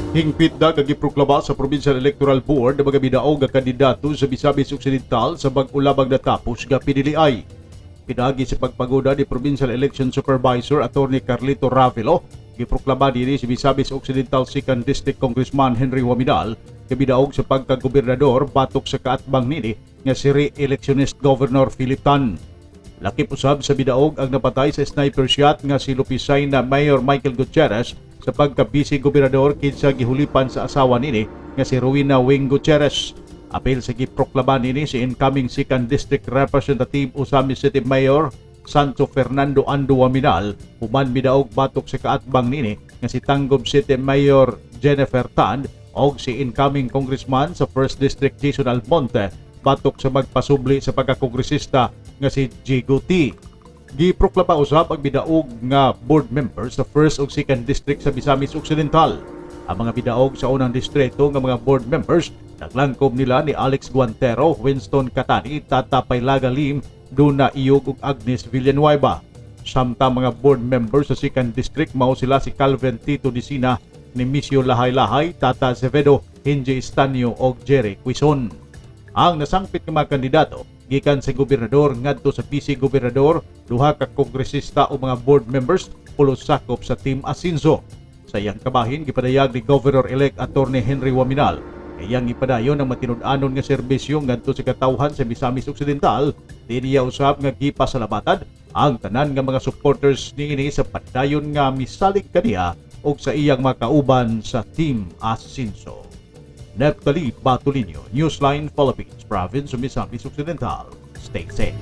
Hingpit na nga giproklama sa Provincial Electoral Board ang mga midaog nga kandidato sa Misamis Occidental sa bag-o lamang natapos nga piniliay. Pinaagi sa pagpaguda ni Provincial Election Supervisor Attorney Carlito Ravelo, giproklama dinhi si Misamis Occidental 2nd District Congressman Henry Oaminal nga midaog sa pagkagobernador batok sa kaatbang nini nga si re-electionist Governor Philip Tan. Lakip usab sa midaog ang napatay sa sniper shot nga si Lupisaina Mayor Michael Gutierrez sa pagka-vice gobernador, kinsa gihulipan sa asawa nini nga si Rowena Wing Gutierrez. Apil sa giproklama nini si incoming 2nd District Representative Ozamiz City Mayor Sancho Fernando Ando Oaminal, human midaog batok sa kaatbang nini nga si Tangub City Mayor Jennifer Tan, og si incoming congressman sa 1st District Jason Almonte batok sa magpasubli sa pagkakongresista nga si Jigo Ty. Giproklama usab ang midaog nga board members sa 1st ug 2nd District sa Misamis Occidental. Ang mga midaog sa unang distrito nga mga board members naglangkob nila ni Alex Guantero, Winston Catani, Tata Paylaga Lim, Duna Iyog ug Agnes Villanueva. Samtang mga board members sa 2nd District mao sila si Calvin Tito Dicina, Nemesio Lahay-Lahay, Tata Acevedo, Henji Estanio ug Jerry Quezon. Ang nasangpit nga mga kandidato gikan sa gobernador ngadto sa vice gobernador, duha ka kongresista o mga board members, pulos sakop sa Team Asinso. Sa iyang kabahin, gipadayag ni Governor-elect Attorney Henry Oaminal nga iyang ipadayon ang matinud-anon nga serbisyo ngadto sa katawhan sa Misamis Occidental. Niya usab nga gipasalamatan ang tanan nga mga supporters niini sa padayon nga misalig kaniya ug sa iyang mga kauban sa Team Asinso. Neptali Batulinio, Newsline Philippines, Province of Misamis Occidental. Stay safe.